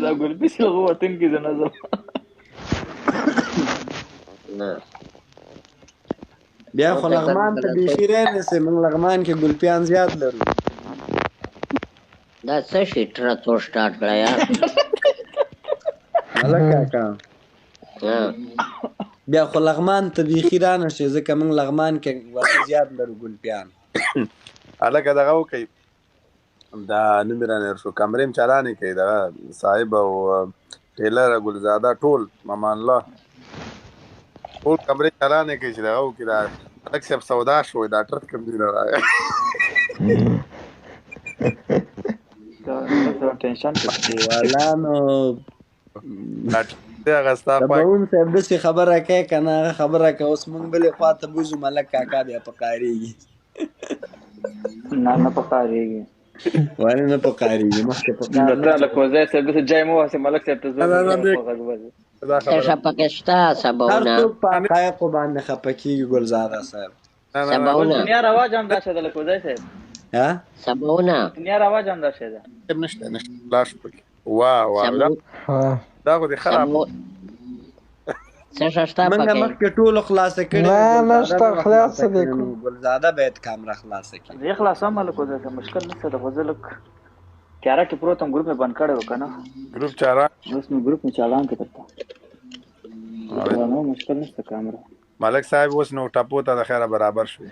دا ګلپي چې هغه وطن کې زه نه ځم. نه بیا او خو ته کله لغمان ته کله بیخي رانیسې، موږ لغمان کې ګلپیان زیات لرو. دا څه شي ټره څو سټارټ کړه یار. ملک کاکا ها بیا خو لغمان ته بیخي رانه شي، ځکه موږ لغمان کې ولا زیات لرو ګلپیان. هلکه دغه وکئ، دا نوم یې رانه هېر شو، کمرې هم چالانې کوي دغه صاحب او ټیلر ګلزاده ټول مامان الله ټول کمرې چالانې کوي چې دغه وکړي. دا هلک صاحب سودا شو، دا ټرت کوم ځای نه راغی. دا ملک صاحب ټینشن کې. والا نو دا ټرت دی هغه ستا خوا کې. سباوون صاحب داسې خبره کوي که نه هغه خبره کوي. اوس موږ بلې خوا ته بوځو، ملک کاکا بیا په قارېږي. نه نه پکارېږي. ولې نه په قارېږي؟ مخکې په قار د نه ته له شو. کوزی صاحب داسې جای مو واسي ملک صاحب ته نه زور نه نه ورکړه دې په غږ باندې. دا څه خبره شه پکې شته هر سباونه څوک په حقایقو باندې خفه کېږي ګلزاده صاحب. نه نه نه اوس سباونه دنیا رواج هم دا شه ده له کوزی صاحب، ها سباونه دنیا رواج هم دا شه ده. نشته نشته لاړ شو پکې. وا وا دا سباو ها دا خو دې خراب. سباو څه شه شته موږ پکې؟ مخکې ټولو خلاصه کړې نه وه، ګلزاده نشته نه وه خلاص خلاصه دې کړې، کو. نو ګلزاده باید کامره خلاصه کړي. زه خلاصوم له کوزی صاحب، مشکل نشته ده، خو زه لږ تیاره کې پروت یم، ګروپ مې بند کړی و که نه. ګروپ چاران اوس مې ګروپ مې چالان کړ درته. زه نو مشکل نشته کامره. ملک صاحب اوس نو ټپو ته د خیره برابر شوې.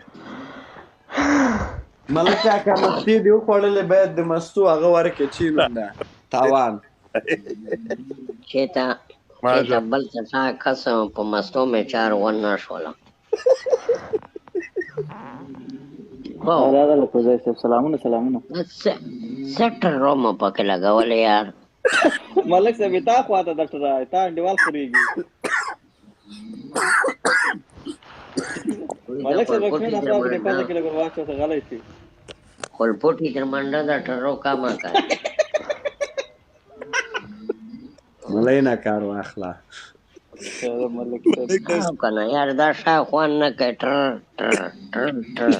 ملک کاکا مستې دې وخوړلې، باید د مستو هغه ورکې چې نوم ده تاوان. چې ته چې ما ته بل څه تا قسم په مستو مې چار ونه شوله. هو راغله له کوزی صاحب، سلامونه سلامونه. دا څه څه ټرو مو پکې لګولې یار. ملک صاحب تا خواته درته ده، تا انډیوال خورېږي. وی د ملک صاحب خلپوټي کښېنه تر خوا په دې منډه پزه کې لږ ور واچوه ته غلی شي. خلپوټي تر منډه د ټرو کمه کړه. ملۍ نه کار واخله. ملک صاحب او که نه یار دا شا خوان نه کوي ټر ټر ټر ټر.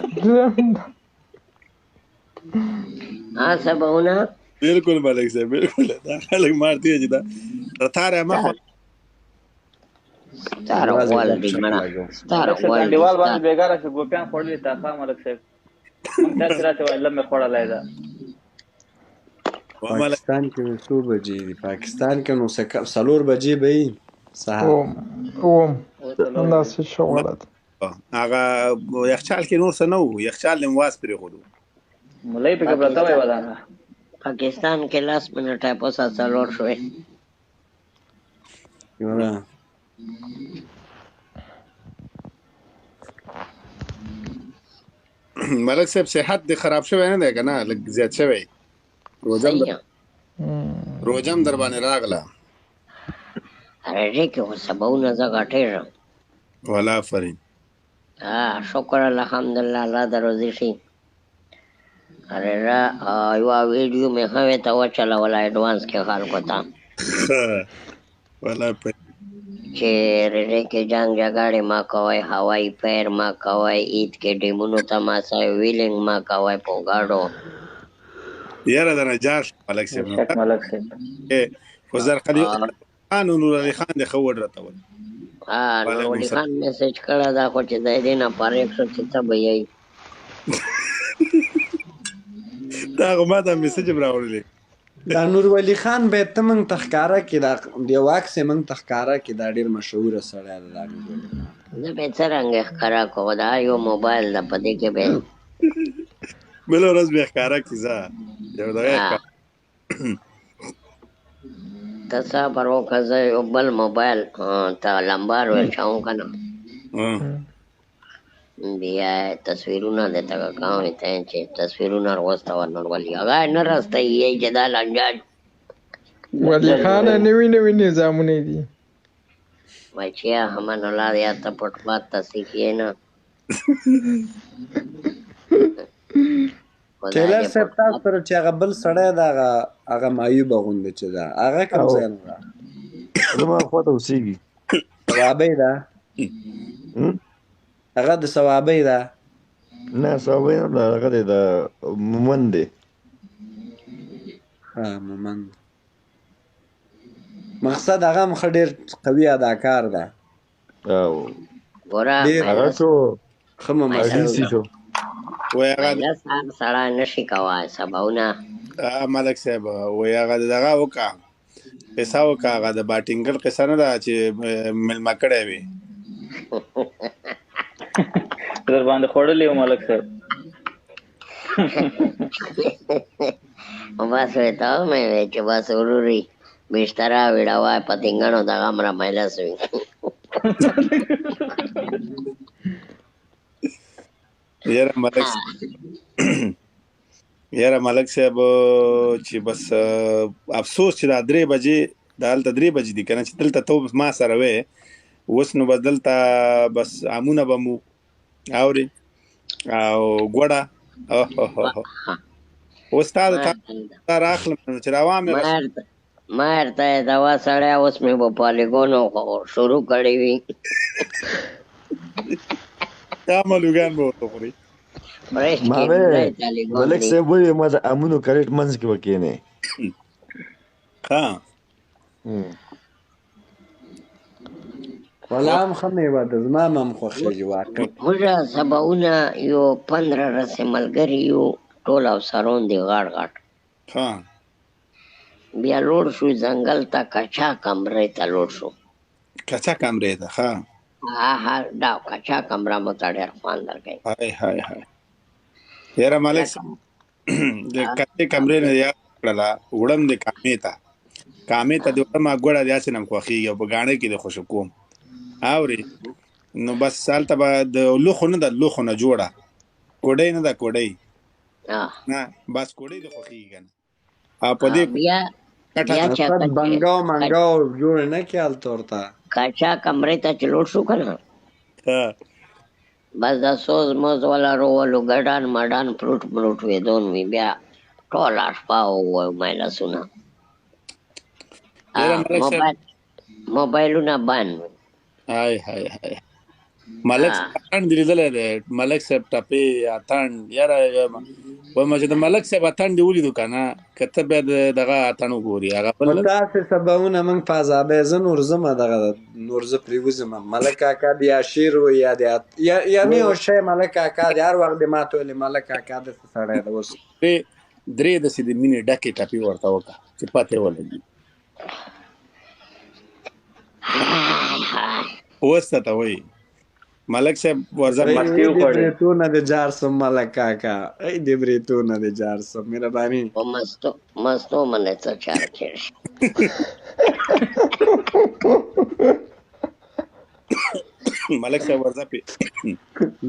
ها سباونه بالکل ملک صاحب بالکل، دا خلک مارتي چې دا ترتاره مخ ستاره یوازې غول ګپ دي شپ مړه، لګو. ستاره ملک صاحب غول دي انډیوال باندې ستاره. بېګا راشه ګوپیان خوړلي تا ښه ملک صاحب، موږ داسې راته وایي لم مې خوړلی ده. ملک پاکستان کې نو څو بجې دي؟ پاکستان کې نو 4 بجې به وي سهار. اوم اوم اوس څلور دا بجې. څه شغله ده؟ هغه یخچال کې نور څه نه وو، یخچال دې واس پرېښودو. ملۍ پکې پرته وای پاکستان ودانه. پاکستان کې 10 منټه پس 4 شوې. یوره ملک صاحب صحت دې خراب شوی نه دی که نه لږ زیات شوی؟ روزم صحیح در یم. روزم در باندې راغله. رژې کې خو سباونه زه غټېږم. ولا آفرین. ها شکر الحمدلله الله د روزي شي. رژه یوه ویډیو مې ښه ته وچلوله اډوانس کې خلکو ته ولا آفرین. چې رژې کې جنګ جګړې ما کوئ، هوایي فیر ما کوئ، عید کې ډیمونو ته ما ځئ، ویلینګ ما کوئ په ګاډو. یاره د نجار شو ملک صاحب نو. شک ملک صاحب خو زرقلی خان او نور علي خان دې ښه وډرتول. ها نور وعلیکم ولي السلام. خان میسج کړه دا خو چې دی دې نه فارغ شو چې ته به یې. دا خو ما ته میسج هم راوړلی. دا نور ولي خان به ته موږ ته ښکاره کړې، دا د یو عکس یې موږ ته ښکاره کړې، دا ډېر مشهوره سړی دی دا نور ولي خان. زه به څرنګه ښکاره کوم، دا یو موبایل ده په دې کې به. بله ورځ بیا ښکاره کړي ځه یو دغه یې ها ښکاره. ته صبر وکړه، زه یو بل موبایل ته لمبر ورچوم که نه، بیا تصویرونه درته کوم ته چې تصویرونه راوسته وه نور ولي هغه نه راسته یې چې دا لنجه ولی لنجه خان جوړوي. نوي نوي نظامونه دي. بچیا امان الله یا ته پټ پات ته سیخ یې نه خدای ټیلر دې صاحب پټ تاسو پات. سره چې هغه بل سړی ده، هغه هغه معیوبه غوندې چې ده، هغه کوم او ځای نه ده؟ زما خواته اوسېږي. صوابۍ ده؟ هم؟ هغه د صوابۍ ده؟ نه صوابۍ نه ده، هغه دی د مومند دی. ها مومند. مقصد هغه هم ښه ډېر قوي اداکار ده. او ګوره ډېر هغه مایلس شو، ښه ممثل اډیسي ده. شو. وای هغه مایلس هر سړی نشي کوای سباونه. ملک صاحب وای هغه دغه وکا قصه وکا، هغه د باټینګل قصه نه ده چې ملما کړی وي. در باندې خوړلې وو ملک صاحب. بس وې ته مې وې چې بس وروري بستره ویړوای پتنګانو دغه مره مایلس وي. یاره ملک یاره ملک صاحب چې بس افسوس چې دا 3 بجې، دا هلته 3 بجې دي کنه، چې دلته ته ما سره وې اوس نو بس دلته بس امونه به مو اوري او ګوړه. اوه اوس تا تا راخلم چې روان مې بس. ما ورته دوا سړی اوس مې په پالیګونو شروع کړی وي. دا ملوګان به ورته خوري. فرش ما کې وې ډوډۍ تالیګون ملک دی. صاحب وایي ما د امونو کریټ منځ کې وکینې. ها ولا هم ښه مېوه ده، زما هم خوښېږي واقع. موږ سباونه یو 15 رسې ملګري یو، ټول افسرون دي غاړ غاړ. ها بیا لوړ شو ځنګل ته، کچا کمرې ته لوړ شو. کچا کمرې ده. ها ها دا کچا کمره مو ته ډېر خوند درکوي. های های های یاره ملک لکه صاحب د کچې کمرې نه یاد کړله، وړم د کامې ته، کامې ته د وړم ګوړه د هسې نه هم خوښېږي او په ګاڼه کې د خوشو کوم اوري. نو بس هلته به د لوښو نه ده، لوښو نه جوړه کوډۍ نه ده، کوډۍ نه، بس کوډۍ د خوښېږي که نه. او په دې بیا کټه بیا چې مقصد بنګاو منګاو جوړ نه کړي هلته ورته. کچا کمرې ته چې لوړ شو که نه، ها بس د سوز موز ولا روولو ګډان مډان پروټ مروټ ویدون وي. بیا ټوله شپه ووایو مایلسونه. یاره ملک صاحب موبایل موبایلونه بند وي. های های های ملک صاحب اتڼ دې لیدلی دی؟ ملک صاحب ټپې اتڼ، یاره وایم چې د ملک صاحب اتڼ دې ولیدو که نه، که ته بیا د دغه اتڼ وګوري هغه خو بل. تاسې سباونه موږ په ازادۍ، زه نور ځمه دغه نور زه پرېوځم. ملک کاکا دې یا شعر وایي یا دې یا نه یو شی. ملک کاکا دې هر وخت دې ماته ویلې ملک کاکا داسې سړی دی اوس. درې داسې د مینې ډکې ټپې ورته وکړه چې پته یې ولګي. اوس ته وایي ملک صاحب ورځه ای مستې دې وخوړې. برېتونه دې جار سم ملک کاکا، ای دې برېتونه دې جار سم، مهرباني. په مستو مستو باندې څه چار کېږي؟ ملک صاحب ورځه پې.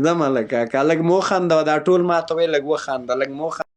ځه ملک کاکا لږ مو خنده، دا ټول ماته وایي لږ وخنده، لږ مو خنده.